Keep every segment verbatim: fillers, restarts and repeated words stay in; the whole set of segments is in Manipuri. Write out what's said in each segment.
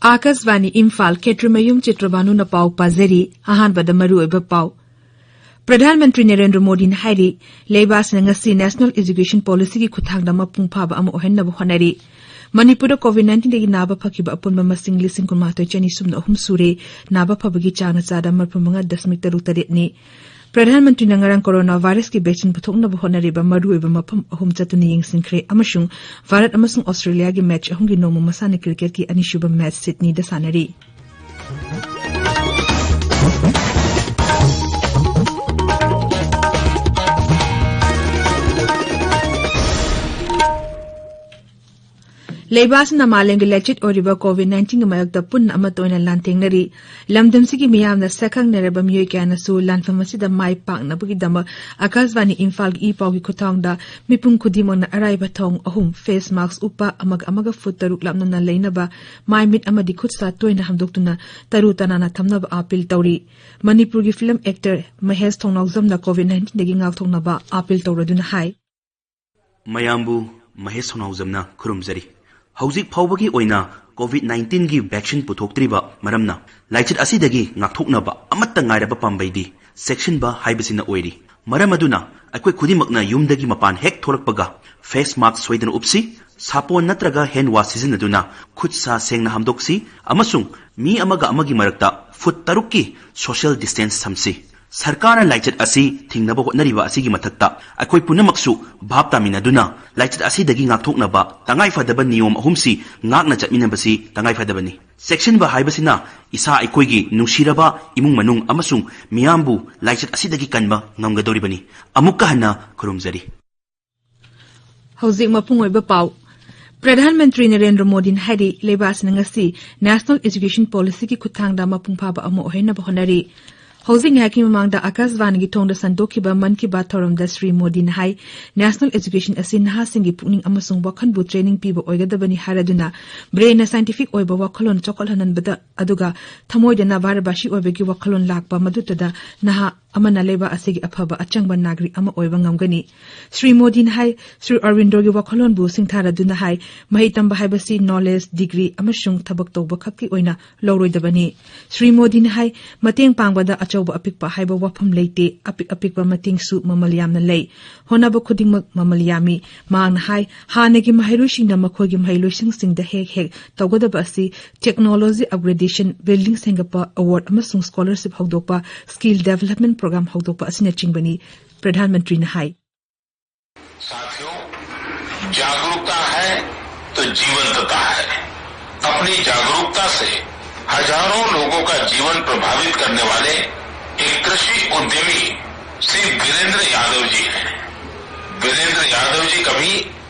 ꯑꯥꯀꯥꯁꯕꯥꯅꯤ ꯏꯝꯐꯥꯜ, ꯈꯦꯇ꯭ꯔꯤꯃꯌꯨꯝ ꯆꯤꯇ꯭ꯔꯕꯥꯅꯨꯅ ꯄꯥꯎ ꯄꯥꯖꯔꯤ꯫ ꯑꯍꯥꯟꯕꯗ ꯃꯔꯨꯑꯣꯏꯕ ꯄꯥꯎ꯫ ꯄ꯭ꯔꯙꯥꯟ ꯃꯟꯇ꯭ꯔꯤ ꯅꯔꯦꯟꯗ꯭ꯔ ꯃꯣꯗꯤꯅ ꯍꯥꯏꯔꯤ, ꯂꯩꯕꯥꯛ ꯑꯁꯤꯅ ꯉꯁꯤ National Education Policyꯒꯤ ꯈꯨꯠꯊꯥꯡꯗ ꯃꯄꯨꯡ ꯐꯥꯕ ꯑꯃ ꯑꯣꯏꯍꯟꯅꯕ ꯍꯣꯠꯅꯔꯤ꯫ ꯃꯅꯤꯄꯨꯔꯗ COVID nineteenꯗꯒꯤ ꯅꯥꯕ ꯐꯈꯤꯕ ꯑꯄꯨꯟꯕ ꯃꯁꯤꯡ ꯂꯤꯁꯤꯡ ꯀꯨꯟꯃꯥꯊꯣꯏ ꯆꯅꯤ ꯁꯨꯞꯅ ꯑꯍꯨꯝ ꯁꯨꯔꯦ꯫ ꯅꯥꯕ ꯐꯕꯒꯤ ꯆꯥꯡꯅ ꯆꯥꯗ ꯃꯔꯤꯐꯨ ꯃꯉꯥ ꯗꯁꯃꯤꯛ ꯇꯔꯨꯛ ꯇꯔꯦꯠꯅꯤ꯫ ꯄ꯭ꯔꯙꯥꯟ ꯃꯟꯇ꯭ꯔꯤꯅ ꯉꯔꯥꯡ ꯀꯣꯔꯣꯅꯥ ꯚꯥꯏꯔꯁꯀꯤ ꯚꯦꯛꯁꯤꯟ ꯄꯨꯊꯣꯛꯅꯕ ꯍꯣꯠꯅꯔꯤꯕ ꯃꯔꯨꯑꯣꯏꯕ ꯃꯐꯝ ꯑꯍꯨꯝ ꯆꯠꯇꯨꯅ ꯌꯦꯡꯁꯤꯟꯈ꯭ꯔꯦ ꯑꯃꯁꯨꯡ ꯚꯥꯔꯠ ꯑꯃꯁꯨꯡ ꯑꯣꯁꯇ꯭ꯔꯦꯂꯤꯌꯥꯒꯤ ꯃꯦꯆ ꯑꯍꯨꯝꯒꯤ ꯅꯣꯡꯃ ꯃꯁꯥꯟꯅ ꯀ꯭ꯔꯤꯀꯦꯠꯀꯤ ꯑꯅꯤꯁꯨꯕ ꯃꯦꯆ ꯁꯤꯗꯅꯤꯗ ꯁꯥꯟꯅꯔꯤ꯫ ꯂꯩꯕꯥꯛ ꯑꯁꯤꯅ ꯃꯥꯂꯦꯝꯒꯤ ꯂꯥꯏꯆꯠ ꯑꯣꯏꯔꯤꯕ COVID nineteenꯒꯤ ꯃꯥꯌꯣꯛꯇ ꯄꯨꯟꯅ ꯑꯃꯠꯇ ꯑꯣꯏꯅ ꯂꯥꯟꯊꯦꯡꯅꯔꯤ꯫ ꯂꯝꯗꯝꯁꯤꯒꯤ ꯃꯤꯌꯥꯝꯅ ꯁꯛꯈꯪꯅꯔꯕ ꯃꯤꯑꯣꯏ ꯀꯌꯥꯅꯁꯨ ꯂꯥꯟꯐꯝ ꯑꯁꯤꯗ ꯃꯥꯏ ꯄꯥꯛꯅꯕꯒꯤꯗꯃꯛ ꯑꯥꯀꯥꯁꯕꯥꯅꯤ ꯏꯝꯐꯥꯜꯒꯤ ꯏ ꯄꯥꯎꯒꯤ ꯈꯨꯠꯊꯥꯡꯗ ꯃꯤꯄꯨꯝ ꯈꯨꯗꯤꯡꯃꯛꯅ ꯑꯔꯥꯏꯕ ꯊꯧꯑꯣꯡ ꯑꯍꯨꯝ, face mask ꯎꯞꯄ, ꯑꯃꯒ ꯑꯃꯒ ꯐꯨꯠ ꯇꯔꯨꯛ ꯂꯥꯞꯅꯅ ꯂꯩꯅꯕ, ꯃꯥꯏ ꯃꯤꯠ ꯑꯃꯗꯤ ꯈꯨꯠ ꯁꯥ ꯇꯣꯏꯅ ꯍꯥꯝꯗꯣꯛꯇꯨꯅ ꯇꯔꯨ ꯇꯅꯥꯟꯅ ꯊꯝꯅꯕ ꯑꯥꯄꯤꯜ ꯇꯧꯔꯤ꯫ ꯃꯅꯤꯄꯨꯔꯒꯤ film actor ꯃꯍꯦꯁ ꯊꯣꯡꯅꯥꯎꯖꯝꯅ COVID nineteenꯗꯒꯤ ꯉꯥꯛꯊꯣꯛꯅꯕ ꯑꯥꯄꯤꯜ ꯇꯧꯔꯗꯨꯅ ꯍꯥꯏ꯫ ꯃꯌꯥꯝꯕꯨ ꯃꯍꯦꯁ ꯊꯣꯡꯅꯥꯎꯖꯝꯅ ꯈꯨꯔꯨꯝꯖꯔꯤ꯫ ꯍꯧꯖꯤꯛ ꯐꯥꯎꯕꯒꯤ ꯑꯣꯏꯅ COVID nineteenꯒꯤ ꯚꯦꯛꯁꯤꯟ ꯄꯨꯊꯣꯛꯇ꯭ꯔꯤꯕ ꯃꯔꯝꯅ ꯂꯥꯏꯆꯠ ꯑꯁꯤꯗꯒꯤ ꯉꯥꯛꯊꯣꯛꯅꯕ ꯑꯃꯠꯇ ꯉꯥꯏꯔꯕ ꯄꯥꯝꯕꯩꯗꯤ ꯆꯦꯛꯁꯤꯟꯕ ꯍꯥꯏꯕꯁꯤꯅ ꯑꯣꯏꯔꯤ꯫ ꯃꯔꯝ ꯑꯗꯨꯅ ꯑꯩꯈꯣꯏ ꯈꯨꯗꯤꯡꯃꯛꯅ ꯌꯨꯝꯗꯒꯤ ꯃꯄꯥꯟ ꯍꯦꯛ ꯊꯣꯛꯂꯛꯄꯒ face mask ꯁꯣꯏꯗꯅ ꯎꯞꯁꯤ, ꯁꯥꯄꯣꯟ ꯅꯠꯇ꯭ꯔꯒ hand wash ꯁꯤꯖꯤꯟꯅꯗꯨꯅ ꯈꯨꯠ ꯁꯥ ꯁꯦꯡꯅ ꯍꯥꯝꯗꯣꯛꯁꯤ ꯑꯃꯁꯨꯡ ꯃꯤ ꯑꯃꯒ ꯑꯃꯒꯤ ꯃꯔꯛꯇ ꯐꯨꯠ ꯇꯔꯨꯛꯀꯤ social distance ꯊꯝꯁꯤ꯫ ꯁꯔꯀꯥꯔꯅ ꯂꯥꯏꯆꯠ ꯑꯁꯤ ꯊꯤꯡꯅꯕ ꯍꯣꯠꯅꯔꯤꯕ ꯑꯁꯤꯒꯤ ꯃꯊꯛꯇ ꯑꯩꯈꯣꯏ ꯄꯨꯝꯅꯃꯛꯁꯨ ꯚꯥꯞ ꯇꯥꯃꯤꯟꯅꯗꯨꯅ ꯂꯥꯏꯆꯠ ꯑꯁꯤꯗꯒꯤ ꯉꯥꯛꯊꯣꯛꯅꯕ ꯇꯉꯥꯏꯐꯗꯕ ꯅꯤꯌꯣꯝ ꯑꯍꯨꯝꯁꯤ ꯉꯥꯛꯅ ꯆꯠꯃꯤꯟꯅꯕꯁꯤ ꯇꯉꯥꯏꯐꯗꯕꯅꯤ꯫ ꯆꯦꯛꯁꯤꯟꯕ ꯍꯥꯏꯕꯁꯤꯅ ꯏꯁꯥ ꯑꯩꯈꯣꯏꯒꯤ ꯅꯨꯡꯁꯤꯔꯕ ꯏꯃꯨꯡ ꯃꯅꯨꯡ ꯑꯃꯁꯨꯡ ꯃꯤꯌꯥꯝꯕꯨ ꯂꯥꯏꯆꯠ ꯑꯁꯤꯗꯒꯤ ꯀꯟꯕ ꯉꯝꯒꯗꯧꯔꯤꯕꯅꯤ꯫ ꯑꯃꯨꯛꯀ ꯍꯟꯅ ꯈꯨꯔꯨꯝꯖꯔꯤ꯫ ꯍꯧꯖꯤꯛ ꯃꯄꯨꯡ ꯑꯣꯏꯕ ꯄꯥꯎ꯫ ꯄ꯭ꯔꯙꯥꯟ ꯃꯟꯇ꯭ꯔꯤ ꯅꯔꯦꯟꯗ꯭ꯔ ꯃꯣꯗꯤꯅ ꯍꯥꯏꯔꯤ, ꯂꯩꯕꯥꯛ ꯑꯁꯤꯅ ꯉꯁꯤ National Education Policyꯒꯤ ꯈꯨꯠꯊꯥꯡꯗ ꯃꯄꯨꯡ ꯐꯥꯕ ꯑꯃ ꯑꯣꯏꯍꯟꯅꯕ ꯍꯣꯠꯅꯔꯤ꯫ ꯍꯧꯖꯤꯛ ꯉꯥꯏꯍꯥꯛꯀꯤ ꯃꯃꯥꯡꯗ ꯑꯀꯥꯁꯕꯥꯅꯤꯒꯤ ꯊꯣꯡꯗ ꯁꯟꯗꯣꯛꯈꯤꯕ ꯃꯟ ꯀꯤ ꯕꯥꯠ ꯊꯧꯔꯝꯗ ꯁ꯭ꯔꯤ ꯃꯣꯗꯤꯅ ꯍꯥꯏ, National Education ꯑꯁꯤ ꯅꯍꯥꯁꯤꯡꯒꯤ ꯄꯨꯛꯅꯤꯡ ꯑꯃꯁꯨꯡ ꯋꯥꯈꯜꯕꯨ training ꯄꯤꯕ ꯑꯣꯏꯒꯗꯕꯅꯤ ꯍꯥꯏꯔꯗꯨꯅ, brain ꯅ scientific ꯑꯣꯏꯕ ꯋꯥꯈꯜꯂꯣꯟ ꯆꯥꯎꯈꯠꯍꯟꯍꯟꯕꯗ, ꯑꯗꯨꯒ ꯊꯃꯣꯏꯗꯅ ꯚꯥꯔꯠꯕꯥꯁꯤ ꯑꯣꯏꯕꯒꯤ ꯋꯥꯈꯜꯂꯣꯟ ꯂꯥꯛꯄ, ꯃꯗꯨꯇꯗ ꯅꯍꯥ ꯑꯃꯅ ꯂꯩꯕꯥꯛ ꯑꯁꯤꯒꯤ ꯑꯐꯕ ꯑꯆꯪꯕ ꯅꯥꯒꯔꯤꯛ ꯑꯃ ꯑꯣꯏꯕ ꯉꯝꯒꯅꯤ꯫ ꯁ꯭ꯔꯤ ꯃꯣꯗꯤꯅ ꯍꯥꯏ, ꯁ꯭ꯔꯤ ꯑꯔꯕꯤꯟꯗꯣꯒꯤ ꯋꯥꯈꯜꯂꯣꯟꯕꯨ ꯁꯤꯡꯊꯥꯔꯗꯨꯅ ꯍꯥꯏ, ꯃꯍꯩ ꯇꯝꯕ ꯍꯥꯏꯕꯁꯤ knowledge, degree ꯑꯃꯁꯨꯡ ꯊꯕꯛ ꯇꯧꯕ ꯈꯛꯀꯤ ꯑꯣꯏꯅ ꯂꯧꯔꯣꯏꯗꯕꯅꯤ꯫ ꯁ꯭ꯔꯤ ꯃꯣꯗꯤꯅ ꯍꯥꯏ, ꯃꯇꯦꯡ ꯄꯥꯡꯕꯗ ꯑꯆꯧꯕ ꯑꯄꯤꯛꯄ ꯍꯥꯏꯕ ꯋꯥꯐꯝ ꯂꯩꯇꯦ, ꯑꯄꯤꯛ ꯑꯄꯤꯛꯄ ꯃꯇꯦꯡꯁꯨ ꯃꯃꯜ ꯌꯥꯝꯅ ꯂꯩ꯫ ꯍꯣꯠꯅꯕ ꯈꯨꯗꯤꯡꯃꯛ ꯃꯃꯜ ꯌꯥꯝꯃꯤ꯫ ꯃꯍꯥꯛꯅ ꯍꯥꯏ, ꯍꯥꯟꯅꯒꯤ ꯃꯍꯩꯔꯣꯏꯁꯤꯡꯅ ꯃꯈꯣꯏꯒꯤ ꯃꯍꯩ ꯂꯣꯏꯁꯪꯁꯤꯡꯗ ꯍꯦꯛ ꯍꯦꯛ ꯇꯧꯒꯗꯕ ꯑꯁꯤ technology upgradation, building ꯁꯦꯝꯒꯠꯄ, award ꯑꯃꯁꯨꯡ scholarship ꯍꯧꯗꯣꯛꯄ, skill development program ꯍꯧꯗꯣꯛꯄ ꯑꯁꯤꯅꯆꯤꯡꯕꯅꯤ, ꯄ꯭ꯔꯙꯥꯟ ꯃꯟꯇ꯭ꯔꯤꯅ ꯍꯥꯏ꯫ साथियों, जागरूकता है तो जीवंतता है। अपनी जागरूकता से हजारों लोगों का जीवन प्रभावित करने वाले एक कृषि उद्यमी श्री वीरेंद्र यादव जी हैं। वीरेंद्र यादव जी कभी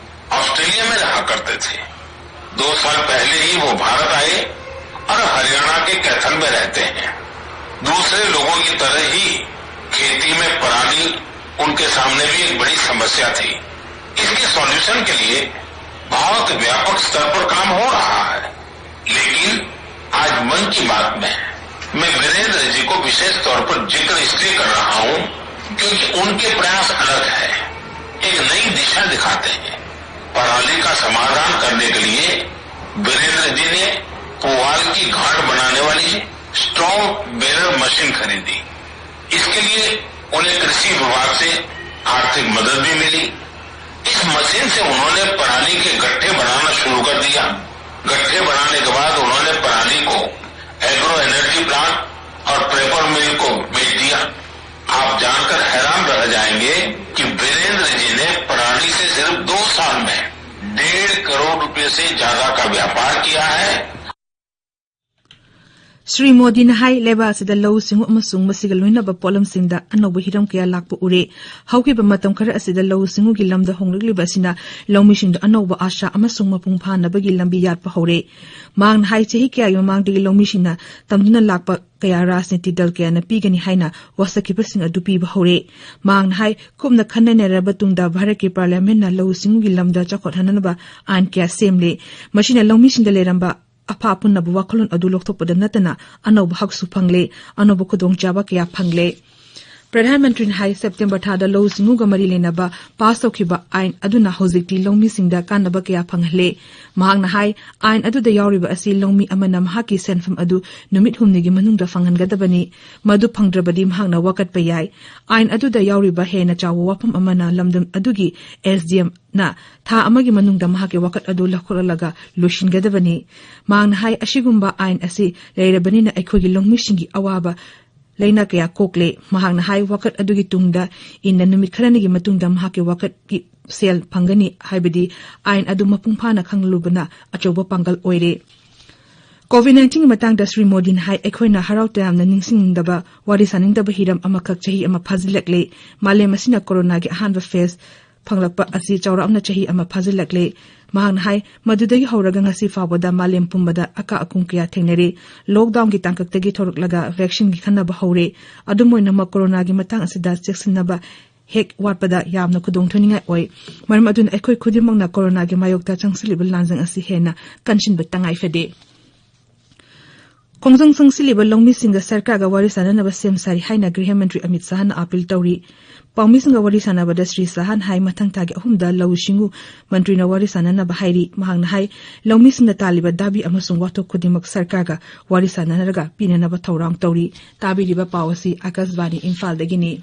ऑस्ट्रेलिया में रहा करते थे। दो साल पहले ही वो भारत आए और हरियाणा के कैथल में रहते हैं। दूसरे लोगों की तरह ही खेती में पराली उनके सामने भी एक बड़ी समस्या थी। इसके सॉल्यूशन के लिए बहुत व्यापक स्तर पर काम हो रहा है, लेकिन आज मन की बात में मैं वीरेंद्र जी को विशेष तौर पर जिक्र इसलिए कर रहा हूं क्योंकि उनके प्रयास अलग है, एक नई दिशा दिखाते हैं। पराली का समाधान करने के लिए वीरेंद्र जी ने पुआल की गांठ बनाने वाली straw baler मशीन खरीदी। इसके लिए उन्हें कृषि विभाग से आर्थिक मदद भी मिली। इस मशीन से उन्होंने पराली के गट्ठे बनाना शुरू कर दिया। गट्ठे बनाने के बाद उन्होंने पराली को एग्रो एनर्जी प्लांट और पेपर मिल को बेच दिया। आप जानकर हैरान रह जाएंगे कि वीरेंद्र जी ने पराली से सिर्फ दो साल में डेढ़ करोड़ रुपए से ज्यादा का व्यापार किया है। ꯁ꯭ꯔꯤ ꯃꯣꯗꯤꯅ ꯍꯥꯏ, ꯂꯩꯕꯥꯛ ꯑꯁꯤꯗ ꯂꯧꯎ ꯁꯤꯡꯎ ꯑꯃꯁꯨꯡ ꯃꯁꯤꯒ ꯂꯣꯏꯅꯕ ꯄꯣꯠꯂꯝꯁꯤꯡꯗ ꯑꯅꯧꯕ ꯍꯤꯔꯝ ꯀꯌꯥ ꯂꯥꯛꯄ ꯎꯔꯦ꯫ ꯍꯧꯈꯤꯕ ꯃꯇꯝ ꯈꯔ ꯑꯁꯤꯗ ꯂꯧꯎ ꯁꯤꯡꯎꯒꯤ ꯂꯝꯗ ꯍꯣꯡꯂꯛꯂꯤꯕ ꯑꯁꯤꯅ ꯂꯧꯃꯤꯁꯤꯡꯗ ꯑꯅꯧꯕ ꯑꯥꯁꯥ ꯑꯃꯁꯨꯡ ꯃꯄꯨꯡ ꯐꯥꯅꯕꯒꯤ ꯂꯝꯕꯤ ꯌꯥꯠꯄ ꯍꯧꯔꯦ꯫ ꯃꯍꯥꯛꯅ ꯍꯥꯏ, ꯆꯍꯤ ꯀꯌꯥꯒꯤ ꯃꯃꯥꯡꯗꯒꯤ ꯂꯧꯃꯤꯁꯤꯡꯅ ꯇꯝꯗꯨꯅ ꯂꯥꯛꯄ ꯀꯌꯥ ꯔꯥꯖꯅꯤꯇꯤ ꯗꯜ ꯀꯌꯥꯅ ꯄꯤꯒꯅꯤ ꯍꯥꯏꯅ ꯋꯥꯁꯛꯈꯤꯕꯁꯤꯡ ꯑꯗꯨ ꯄꯤꯕ ꯍꯧꯔꯦ꯫ ꯃꯍꯥꯛꯅ ꯍꯥꯏ, ꯀꯨꯞꯅ ꯈꯟꯅ ꯅꯩꯅꯔꯕ ꯇꯨꯡꯗ ꯚꯥꯔꯠꯀꯤ ꯄꯥꯔꯂꯤꯌꯥꯃꯦꯟꯅ ꯂꯧꯎ ꯁꯤꯡꯎꯒꯤ ꯂꯝꯗ ꯆꯥꯎꯈꯠꯍꯟꯅꯕ ꯑꯥꯏꯟ ꯀꯌꯥ ꯁꯦꯝꯂꯦ꯫ ꯃꯁꯤꯅ ꯂꯧꯃꯤꯁꯤꯡꯗ ꯂꯩꯔꯝꯕ ꯑꯐꯥ ꯑꯄꯨꯟꯅꯕ ꯋꯥꯈꯜꯂꯣꯟ ꯑꯗꯨ ꯂꯧꯊꯣꯛꯄꯗ ꯅꯠꯇꯅ ꯑꯅꯧꯕ ꯍꯛꯁꯨ ꯐꯪꯂꯦ, ꯑꯅꯧꯕ ꯈꯨꯗꯣꯡꯆꯥꯕ ꯀꯌꯥ ꯐꯪꯂꯦ꯫ ꯄ꯭ꯔꯙꯥꯟ ꯃꯟꯇ꯭ꯔꯤꯅ ꯍꯥꯏ, ꯁꯦꯞꯇꯦꯝꯕꯔ ꯊꯥꯗ ꯂꯧꯎ ꯁꯤꯡꯎꯒ ꯃꯔꯤ ꯂꯩꯅꯕ ꯄꯥꯁ ꯇꯧꯈꯤꯕ ꯑꯥꯏꯟ ꯑꯗꯨꯅ ꯍꯧꯖꯤꯛꯇꯤ ꯂꯧꯃꯤꯁꯤꯡꯗ ꯀꯥꯟꯅꯕ ꯀꯌꯥ ꯐꯪꯍꯜꯂꯦ꯫ ꯃꯍꯥꯛꯅ ꯍꯥꯏ, ꯑꯥꯏꯟ ꯑꯗꯨꯗ ꯌꯥꯎꯔꯤꯕ ꯑꯁꯤ ꯂꯧꯃꯤ ꯑꯃꯅ ꯃꯍꯥꯛꯀꯤ ꯁꯦꯟꯐꯝ ꯑꯗꯨ ꯅꯨꯃꯤꯠ ꯍꯨꯝꯅꯤꯒꯤ ꯃꯅꯨꯡꯗ ꯐꯪꯍꯟꯒꯗꯕꯅꯤ꯫ ꯃꯗꯨ ꯐꯪꯗ꯭ꯔꯕꯗꯤ ꯃꯍꯥꯛꯅ ꯋꯥꯀꯠꯄ ꯌꯥꯏ꯫ ꯑꯥꯏꯟ ꯑꯗꯨꯗ ꯌꯥꯎꯔꯤꯕ ꯍꯦꯟꯅ ꯆꯥꯎꯕ ꯋꯥꯐꯝ ꯑꯃꯅ ꯂꯝꯗꯝ ꯑꯗꯨꯒꯤ ꯑꯦꯁ ꯗꯤ ꯑꯦꯝꯅ ꯊꯥ ꯑꯃꯒꯤ ꯃꯅꯨꯡꯗ ꯃꯍꯥꯛꯀꯤ ꯋꯥꯀꯠ ꯑꯗꯨ ꯂꯧꯈꯠꯂꯒ ꯂꯣꯏꯁꯤꯟꯒꯗꯕꯅꯤ꯫ ꯃꯍꯥꯛꯅ ꯍꯥꯏ, ꯑꯁꯤꯒꯨꯝꯕ ꯑꯥꯏꯟ ꯑꯁꯤ ꯂꯩꯔꯕꯅꯤꯅ ꯑꯩꯈꯣꯏꯒꯤ ꯂꯧꯃꯤꯁꯤꯡꯒꯤ ꯑꯋꯥꯕ ꯂꯩꯅꯥ ꯀꯌꯥ ꯀꯣꯛꯂꯦ꯫ ꯃꯍꯥꯛꯅ ꯍꯥꯏ, ꯋꯥꯀꯠ ꯑꯗꯨꯒꯤ ꯇꯨꯡꯗ ꯏꯟꯅ ꯅꯨꯃꯤꯠ ꯈꯔꯅꯤꯒꯤ ꯃꯇꯨꯡꯗ ꯃꯍꯥꯛꯀꯤ ꯋꯥꯀꯠꯀꯤ ꯁꯦꯜ ꯐꯪꯒꯅꯤ, ꯍꯥꯏꯕꯗꯤ ꯑꯥꯏꯟ ꯑꯗꯨ ꯃꯄꯨꯡ ꯐꯥꯅ ꯈꯪꯂꯨꯕꯅ ꯑꯆꯧꯕ ꯄꯥꯡꯒꯜ ꯑꯣꯏꯔꯦ꯫ ꯀꯣꯚꯤꯗ ꯅꯥꯏꯟꯇꯤꯟꯒꯤ ꯃꯇꯥꯡꯗ ꯁ꯭ꯔꯤ ꯃꯣꯗꯤꯅ ꯍꯥꯏ, ꯑꯩꯈꯣꯏꯅ ꯍꯔꯥꯎ ꯇꯌꯥꯝꯅ ꯅꯤꯡꯁꯤꯡꯅꯤꯡꯗꯕ, ꯋꯥꯔꯤ ꯁꯥꯅꯤꯡꯗꯕ ꯍꯤꯔꯝ ꯑꯃꯈꯛ ꯆꯍꯤ ꯑꯃ ꯐꯥꯖꯤꯜꯂꯛꯂꯦ꯫ ꯃꯥꯂꯦꯝ ꯑꯁꯤꯅ ꯀꯣꯔꯣꯅꯥꯒꯤ ꯑꯍꯥꯟꯕ ꯐꯦꯖ ꯐꯪꯂꯛꯄ ꯑꯁꯤ ꯆꯥꯎꯔꯥꯛꯅ ꯆꯍꯤ ꯑꯃ ꯐꯥꯖꯤꯜꯂꯛꯂꯦ꯫ ꯃꯍꯥꯛꯅ ꯍꯥꯏ, ꯃꯗꯨꯗꯒꯤ ꯍꯧꯔꯒ ꯉꯁꯤ ꯐꯥꯎꯕꯗ ꯃꯥꯂꯦꯝ ꯄꯨꯝꯕꯗ ꯑꯀꯥ ꯑꯀꯨꯝ ꯀꯌꯥ ꯊꯦꯡꯅꯔꯦ꯫ ꯂꯣꯛꯗꯥꯎꯟꯒꯤ ꯇꯥꯡꯀꯛꯇꯒꯤ ꯊꯣꯔꯛꯂꯒ ꯚꯦꯛꯁꯤꯟꯒꯤ ꯈꯟꯅꯕ ꯍꯧꯔꯦ꯫ ꯑꯗꯨꯝ ꯑꯣꯏꯅꯃꯛ, ꯀꯣꯔꯣꯅꯥꯒꯤ ꯃꯇꯥꯡ ꯑꯁꯤꯗ ꯆꯦꯛꯁꯤꯟꯅꯕ ꯍꯦꯛ ꯋꯥꯠꯄꯗ ꯌꯥꯝꯅ ꯈꯨꯗꯣꯡ ꯊꯤꯅꯤꯡꯉꯥꯏ ꯑꯣꯏ꯫ ꯃꯔꯝ ꯑꯗꯨꯅ ꯑꯩꯈꯣꯏ ꯈꯨꯗꯤꯡꯃꯛꯅ ꯀꯣꯔꯣꯅꯥꯒꯤ ꯃꯥꯌꯣꯛꯇ ꯆꯪꯁꯤꯜꯂꯤꯕ ꯂꯥꯟꯖꯪ ꯑꯁꯤ ꯍꯦꯟꯅ ꯀꯟꯁꯤꯟꯕ ꯇꯉꯥꯏ ꯐꯗꯦ꯫ ꯈꯣꯡꯖꯪ ꯆꯪꯁꯤꯜꯂꯤꯕ ꯂꯧꯃꯤꯁꯤꯡꯒ ꯁꯔꯀꯥꯔꯒ ꯋꯥꯔꯤ ꯁꯥꯅꯅꯕ ꯁꯦꯝ ꯁꯥꯔꯤ ꯍꯥꯏꯅ ꯒ꯭ꯔꯤꯍ ꯃꯟꯇ꯭ꯔꯤ ꯑꯃꯤꯠ ꯁꯥꯍꯅ ꯑꯥꯄꯤꯜ ꯇꯧꯔꯤ꯫ ꯄꯥꯎꯃꯤꯁꯤꯡꯒ ꯋꯥꯔꯤ ꯁꯥꯟꯅꯕꯗ ꯁ꯭ꯔꯤ ꯁꯥꯍꯟ ꯍꯥꯏ, ꯃꯊꯪ ꯊꯥꯒꯤ ꯑꯍꯨꯝꯗ ꯂꯧꯎ ꯁꯤꯡꯎ ꯃꯟꯇ꯭ꯔꯤꯅ ꯋꯥꯔꯤ ꯁꯥꯅꯅꯕ ꯍꯥꯏꯔꯤ꯫ ꯃꯍꯥꯛꯅ ꯍꯥꯏ, ꯂꯧꯃꯤꯁꯤꯡꯅ ꯇꯥꯜꯂꯤꯕ ꯗꯥꯕꯤ ꯑꯃꯁꯨꯡ ꯋꯥꯊꯣꯛ ꯈꯨꯗꯤꯡꯃꯛ ꯁꯔꯀꯥꯔꯒ ꯋꯥꯔꯤ ꯁꯥꯅꯔꯒ ꯄꯤꯅꯅꯕ ꯊꯧꯔꯥꯡ ꯇꯧꯔꯤ꯫ ꯇꯥꯕꯤꯔꯤꯕ ꯄꯥꯎ ꯑꯁꯤ ꯑꯥꯀꯥꯁꯕꯥꯅꯤ ꯏꯝꯐꯥꯜꯗꯒꯤꯅꯤ꯫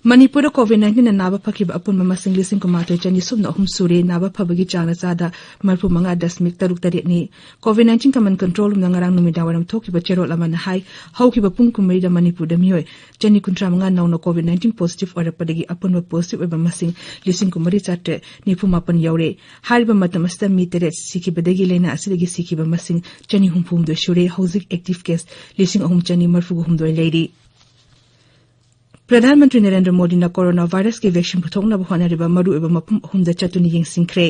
ꯃꯅꯤꯄꯨꯔꯗ COVID nineteen ꯅ ꯅꯥꯕ ꯐꯈꯤꯕ ꯑꯄꯨꯟꯕ ꯃꯁꯤꯡ ꯂꯤꯁꯤꯡ ꯀꯨꯟꯃꯥꯊꯣꯏ ꯆꯅꯤ ꯁꯨꯞꯅ ꯑꯍꯨꯝ ꯁꯨꯔꯦ꯫ ꯅꯥꯕ ꯐꯕꯒꯤ ꯆꯥꯡꯅ ꯆꯥꯗ ꯃꯔꯤꯐꯨ ꯃꯉꯥ ꯗꯁꯃꯤꯛ ꯇꯔꯨꯛ ꯇꯔꯦꯠꯅꯤ꯫ COVID nineteen Command Control Room ꯅ ꯉꯔꯥꯡ ꯅꯨꯃꯤꯗꯥꯡ ꯋꯥꯏꯔꯝ ꯊꯣꯛꯈꯤꯕ ꯆꯦꯔꯣꯜ ꯑꯃꯅ ꯍꯥꯏ, ꯍꯧꯈꯤꯕ ꯄꯨꯡ ꯀꯨꯟꯃꯔꯤꯗ ꯃꯅꯤꯄꯨꯔꯗ ꯃꯤꯑꯣꯏ ꯆꯅꯤ ꯀꯨꯟꯊ꯭ꯔꯥ ꯃꯉꯥ ꯅꯧꯅ COVID nineteen positive ꯑꯣꯏꯔꯛꯄꯗꯒꯤ ꯑꯄꯨꯟꯕ positive ꯑꯣꯏꯕ ꯃꯁꯤꯡ ꯂꯤꯁꯤꯡ ꯀꯨꯟꯃꯔꯤ ꯆꯥꯇ꯭ꯔꯦꯠ ꯅꯤꯐꯨ ꯃꯥꯄꯟ ꯌꯧꯔꯦ꯫ ꯍꯥꯏꯔꯤꯕ ꯃꯇꯝ ꯑꯁꯤꯗ ꯃꯤ ꯇꯔꯦꯠ ꯁꯤꯈꯤꯕꯗꯒꯤ ꯂꯥꯏꯅꯥ ꯑꯁꯤꯗꯒꯤ ꯁꯤꯈꯤꯕ ꯃꯁꯤꯡ ꯆꯅꯤ ꯍꯨꯝꯐꯨ ꯍꯨꯝꯗꯣꯏ ꯁꯨꯔꯦ꯫ ꯍꯧꯖꯤꯛ active case ꯂꯤꯁꯤꯡ ꯑꯍꯨꯝ ꯆꯅꯤ ꯃꯔꯤꯐꯨ ꯍꯨꯝꯗꯣꯏ ꯂꯩꯔꯤ꯫ ꯄ꯭ꯔꯙꯥꯟ ꯃꯟꯇ꯭ꯔꯤ ꯅꯔꯦꯟꯗ꯭ꯔ ꯃꯣꯗꯤꯅ ꯀꯣꯔꯣꯅꯥ ꯚꯥꯏꯔꯁꯀꯤ ꯚꯦꯛꯁꯤꯟ ꯄꯨꯊꯣꯛꯅꯕ ꯍꯣꯠꯅꯔꯤꯕ ꯃꯔꯨꯑꯣꯏꯕ ꯃꯐꯝ ꯑꯍꯨꯝꯗ ꯆꯠꯇꯨꯅ ꯌꯦꯡꯁꯤꯟꯈ꯭ꯔꯦ꯫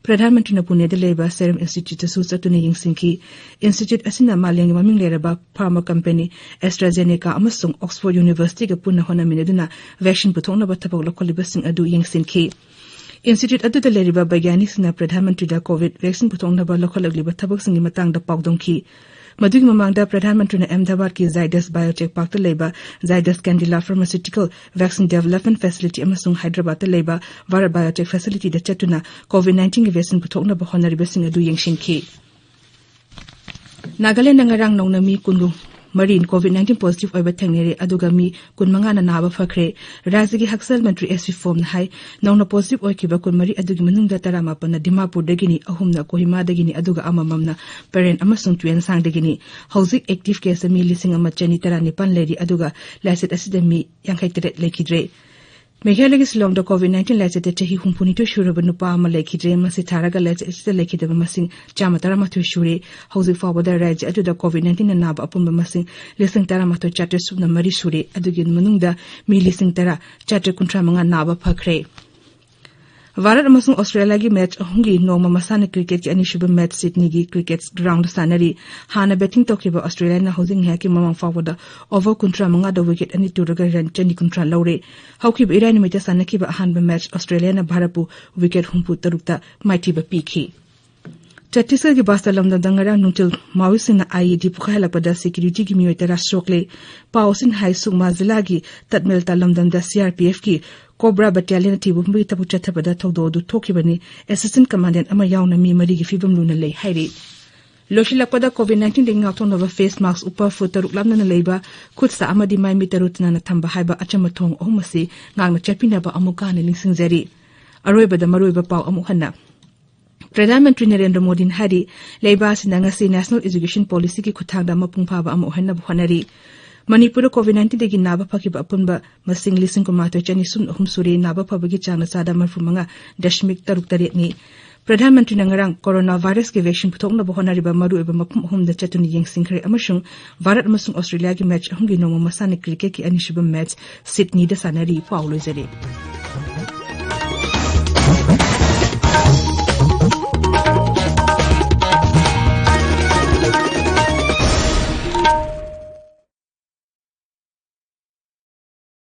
ꯄ꯭ꯔꯙꯥꯟ ꯃꯟꯇ꯭ꯔꯤꯅ ꯄꯨꯅꯦꯗ ꯂꯩꯕ Serum Institute ꯇꯁꯨ ꯆꯠꯇꯨꯅ ꯌꯦꯡꯁꯤꯟꯈꯤ꯫ Institute ꯑꯁꯤꯅ ꯃꯥꯂꯦꯝꯒꯤ ꯃꯃꯤꯡ ꯂꯩꯔꯕ pharma company AstraZeneca ꯑꯃꯁꯨꯡ Oxford University ꯒ ꯄꯨꯟꯅ ꯍꯣꯠꯅꯃꯤꯟꯅꯗꯨꯅ ꯚꯦꯛꯁꯤꯟ ꯄꯨꯊꯣꯛꯅꯕ ꯊꯕꯛ ꯂꯧꯈꯠꯂꯤꯕꯁꯤꯡ ꯑꯗꯨ ꯌꯦꯡꯁꯤꯟꯈꯤ꯫ Institute ꯑꯗꯨꯗ ꯂꯩꯔꯤꯕ ꯕꯩꯒ꯭ꯌꯥꯅꯤꯛꯁꯤꯡꯅ ꯄ꯭ꯔꯙꯥꯟ ꯃꯟꯇ꯭ꯔꯤꯗ COVID ꯚꯦꯛꯁꯤꯟ ꯄꯨꯊꯣꯛꯅꯕ ꯂꯧꯈꯠꯂꯛꯂꯤꯕ ꯊꯕꯛꯁꯤꯡꯒꯤ ꯃꯇꯥꯡꯗ ꯄꯥꯎꯗꯝꯈꯤ꯫ ꯃꯗꯨꯒꯤ ꯃꯃꯥꯡꯗ ꯄ꯭ꯔꯙꯥꯟ ꯃꯟꯇ꯭ꯔꯤꯅ ꯑꯍꯃꯦꯗꯥꯕꯥꯗꯀꯤ Zydus Biotech Park ꯇ ꯂꯩꯕ Zydus Cadila Pharmaceutical Vaccine Development Facility ꯑꯃꯁꯨꯡ ꯍꯥꯏꯗ꯭ꯔꯕꯥꯗꯇ ꯂꯩꯕ Bharat Biotech Facility ꯗ ꯆꯠꯇꯨꯅ COVID nineteen ꯒꯤ ꯚꯦꯛꯁꯤꯟ ꯄꯨꯊꯣꯛꯅꯕ ꯍꯣꯠꯅꯔꯤꯕꯁꯤꯡ ꯑꯗꯨ ꯌꯦꯡꯁꯤꯟꯈꯤ꯫ ꯅꯥꯒꯥꯂꯦꯟꯗ ꯉꯔꯥꯡ ꯅꯧꯅ ꯃꯤ ꯀꯨꯟꯃꯔꯤ COVID nineteen positive ꯑꯣꯏꯕ ꯊꯦꯡꯅꯔꯦ, ꯑꯗꯨꯒ ꯃꯤ ꯀꯨꯟꯃꯉꯥꯅ ꯅꯥꯕ ꯐꯈ꯭ꯔꯦ꯫ ꯔꯥꯖ꯭ꯌꯒꯤ ꯍꯛꯁꯦꯜ ꯃꯟꯇ꯭ꯔꯤ S V Phomꯅ ꯍꯥꯏ, ꯅꯧꯅ positive ꯑꯣꯏꯈꯤꯕ ꯀꯨꯟꯃꯔꯤ ꯑꯗꯨꯒꯤ ꯃꯅꯨꯡꯗ ꯇꯔꯥꯃꯥꯄꯟꯅ ꯗꯤꯃꯥꯄꯨꯔꯗꯒꯤꯅꯤ, ꯑꯍꯨꯝꯅ ꯀꯣꯍꯤꯃꯥꯗꯒꯤꯅꯤ, ꯑꯗꯨꯒ ꯑꯃꯃꯝꯅ ꯄꯔꯦꯟ ꯑꯃꯁꯨꯡ ꯇꯨꯌꯦꯟꯁꯥꯡꯗꯒꯤꯅꯤ꯫ ꯍꯧꯖꯤꯛ active case ꯃꯤ ꯂꯤꯁꯤꯡ ꯑꯃ ꯆꯅꯤ ꯇꯔꯥꯅꯤꯄꯥꯟ ꯂꯩꯔꯤ, ꯑꯗꯨꯒ ꯂꯥꯏꯆꯠ ꯑꯁꯤꯗ ꯃꯤ ꯌꯥꯡꯈꯩ ꯇꯔꯦꯠ ꯂꯩꯈꯤꯗ꯭ꯔꯦ꯫ ꯃꯦꯘꯥꯂꯌꯒꯤ ꯁꯤꯂꯣꯡꯗ COVID nineteen ꯂꯥꯏꯆꯠꯇ ꯆꯍꯤ ꯍꯨꯝꯐꯨꯅꯤꯊꯣꯏ ꯁꯨꯔꯕ ꯅꯨꯄꯥ ꯑꯃ ꯂꯩꯈꯤꯗ꯭ꯔꯦ꯫ ꯃꯁꯤ ꯊꯥꯔꯒ ꯂꯥꯏꯆꯠ ꯑꯁꯤꯗ ꯂꯩꯈꯤꯗꯕ ꯃꯁꯤꯡ ꯆꯥꯝꯃ ꯇꯔꯥꯃꯥꯊꯣꯏ ꯁꯨꯔꯦ꯫ ꯍꯧꯖꯤꯛ ꯐꯥꯎꯕꯗ ꯔꯥꯖ꯭ꯌ ꯑꯗꯨꯗ COVID nineteen ꯅ ꯅꯥꯕ ꯑꯄꯨꯟꯕ ꯃꯁꯤꯡ ꯂꯤꯁꯤꯡ ꯇꯔꯥꯃꯥꯊꯣꯏ ꯆꯥꯇ꯭ꯔꯦꯠ ꯁꯨꯞꯅ ꯃꯔꯤ ꯁꯨꯔꯦ꯫ ꯑꯗꯨꯒꯤ ꯃꯅꯨꯡꯗ ꯃꯤ ꯂꯤꯁꯤꯡ ꯇꯔꯥ ꯆꯥꯇ꯭ꯔꯦꯠ ꯀꯨꯟꯊ꯭ꯔꯥ ꯃꯉꯥ ꯅꯥꯕ ꯐꯈ꯭ꯔꯦ꯫ ꯚꯥꯔꯠ ꯑꯃꯁꯨꯡ ꯑꯣꯁꯇ꯭ꯔꯦꯂꯤꯌꯥꯒꯤ ꯃꯦꯆ ꯑꯍꯨꯝꯒꯤ ꯅꯣꯡꯃ ꯃꯁꯥꯟꯅ ꯀ꯭ꯔꯤꯀꯦꯠꯀꯤ ꯑꯅꯤꯁꯨꯕ ꯃꯦꯆ ꯁꯤꯗꯅꯤꯒꯤ ꯀ꯭ꯔꯤꯀꯦꯠ ꯒ꯭ꯔꯥꯎꯟꯗ ꯁꯥꯟꯅꯔꯤ꯫ ꯍꯥꯟꯅ ꯕꯦꯇꯤꯡ ꯇꯧꯈꯤꯕ ꯑꯣꯁꯇ꯭ꯔꯦꯂꯤꯌꯥꯅ ꯍꯧꯖꯤꯛ ꯉꯥꯏꯍꯥꯛꯀꯤ ꯃꯃꯥꯡ ꯐꯥꯎꯕꯗ ꯑꯣꯚꯔ ꯀꯨꯟꯊ꯭ꯔꯥ ꯃꯉꯥꯗ ꯋꯤꯀꯦꯠ ꯑꯅꯤ ꯇꯨꯔꯒ ꯔꯟ ꯆꯅꯤ ꯀꯨꯟꯊ꯭ꯔꯥ ꯂꯧꯔꯦ꯫ ꯍꯧꯈꯤꯕ ꯏꯔꯥꯏ ꯅꯨꯃꯤꯠꯇ ꯁꯥꯟꯅꯈꯤꯕ ꯑꯍꯥꯟꯕ ꯃꯦꯆ ꯑꯣꯁꯇ꯭ꯔꯦꯂꯤꯌꯥꯅ ꯚꯥꯔꯠꯄꯨ ꯋꯤꯀꯦꯠ ꯍꯨꯝꯐꯨ ꯇꯔꯨꯛꯇ ꯃꯥꯏꯊꯤꯕ ꯄꯤꯈꯤ꯫ ꯆꯠꯇꯤꯁꯒꯔꯒꯤ ꯕꯥꯁꯇ ꯂꯝꯗꯝꯗ ꯉꯔꯥꯡ ꯅꯨꯡꯊꯤꯜ ꯃꯥꯑꯣꯏꯁꯤꯡꯅ IED ꯄꯣꯈꯥꯏꯍꯜꯂꯛꯄꯗ ꯁꯦꯀ꯭ꯌꯨꯔꯤꯇꯤꯒꯤ ꯃꯤꯑꯣꯏ ꯇꯔꯥ ꯁꯣꯛꯂꯦ꯫ ꯄꯥꯎ ꯑꯁꯤꯅ ꯍꯥꯏ, ꯁꯨꯛꯃꯥ ꯖꯤꯂꯥꯒꯤ ꯇꯠꯃꯦꯜꯇꯥ ꯂꯝꯗꯝꯗ CRPFꯀꯤ ꯀꯣꯕ꯭ꯔꯥ ꯕꯠꯇꯥꯂꯤꯌꯟꯅ ꯊꯤꯕ ꯍꯨꯝꯕꯒꯤ ꯊꯕꯛ ꯆꯠꯊꯕꯗ ꯊꯧꯗꯣꯛ ꯑꯗꯨ ꯊꯣꯛꯈꯤꯕꯅꯤ꯫ ꯑꯦꯁꯤꯁꯇꯦꯟꯠ ꯀꯃꯥꯟꯗꯦꯟꯠ ꯑꯃ ꯌꯥꯎꯅ ꯃꯤ ꯃꯔꯤꯒꯤ ꯐꯤꯕꯝ ꯂꯨꯅ ꯂꯩ ꯍꯥꯏꯔꯤ꯫ ꯂꯣꯏꯁꯤꯜꯂꯛꯄꯗ COVID nineteenꯗꯒꯤ ꯉꯥꯛꯊꯣꯛꯅꯕ face mask ꯎꯞꯄ, foot ꯇꯔꯨꯛ ꯂꯥꯞꯅꯅ ꯂꯩꯕ, ꯈꯨꯠ ꯁꯥ ꯑꯃꯗꯤ ꯃꯥꯏ ꯃꯤꯠ ꯇꯔꯨ ꯇꯤꯟꯅꯅ ꯊꯝꯕ ꯍꯥꯏꯕ ꯑꯆꯝꯕ ꯊꯣꯡ ꯑꯍꯨꯝ ꯑꯁꯤ ꯉꯥꯛꯅ ꯆꯠꯄꯤꯅꯕ ꯑꯃꯨꯛꯀ ꯍꯟꯅ ꯅꯤꯡꯁꯤꯡꯖꯔꯤ꯫ ꯑꯔꯣꯏꯕꯗ ꯃꯔꯨꯑꯣꯏꯕ ꯄꯥꯎ ꯑꯃꯨꯛ ꯍꯟꯅ꯫ ꯄ꯭ꯔꯙꯥꯟ ꯃꯟꯇ꯭ꯔꯤ ꯅꯔꯦꯟꯗ꯭ꯔ ꯃꯣꯗꯤꯅ ꯍꯥꯏꯔꯤ, ꯂꯩꯕꯥꯛ ꯑꯁꯤꯅ ꯉꯁꯤ National Education Policyꯒꯤ ꯈꯨꯠꯊꯥꯡꯗ ꯃꯄꯨꯡ ꯐꯥꯕ ꯑꯃ ꯑꯣꯏꯍꯟꯅꯕ ꯍꯣꯠꯅꯔꯤ꯫ ꯃꯅꯤꯄꯨꯔꯗ COVID nineteenꯗꯒꯤ ꯅꯥꯕ ꯐꯈꯤꯕ ꯑꯄꯨꯟꯕ ꯃꯁꯤꯡ ꯂꯤꯁꯤꯡ ꯀꯨꯟꯃꯥꯊꯣꯏ ꯆꯅꯤ ꯁꯨꯞꯅ ꯑꯍꯨꯝ ꯁꯨꯔꯦ, ꯅꯥꯕ ꯐꯕꯒꯤ ꯆꯥꯡꯅ ꯆꯥꯗ ꯃꯔꯤꯐꯨ ꯃꯉꯥ ꯗꯁꯃꯤꯛ ꯇꯔꯨꯛ ꯇꯔꯦꯠꯅꯤ꯫ ꯄ꯭ꯔꯙꯥꯟ ꯃꯟꯇ꯭ꯔꯤꯅ ꯉꯔꯥꯡ ꯀꯣꯔꯣꯅꯥ ꯚꯥꯏꯔꯁꯀꯤ vaccine ꯄꯨꯊꯣꯛꯅꯕ ꯍꯣꯠꯅꯔꯤꯕ ꯃꯔꯨꯑꯣꯏꯕ ꯃꯐꯝ ꯑꯍꯨꯝꯗ ꯆꯠꯇꯨꯅ ꯌꯦꯡꯁꯤꯟꯈ꯭ꯔꯦ ꯑꯃꯁꯨꯡ ꯚꯥꯔꯠ ꯑꯃꯁꯨꯡ ꯑꯣꯁꯇ꯭ꯔꯦꯂꯤꯌꯥꯒꯤ match ꯑꯍꯨꯝꯒꯤ ꯅꯣꯡꯃ ꯃꯁꯥꯟꯅ cricketꯀꯤ ꯑꯅꯤꯁꯨꯕ match ꯁꯤꯗꯅꯤꯗ ꯁꯥꯟꯅꯔꯤ꯫ ꯄꯥꯎ ꯂꯣꯏꯖꯔꯦ꯫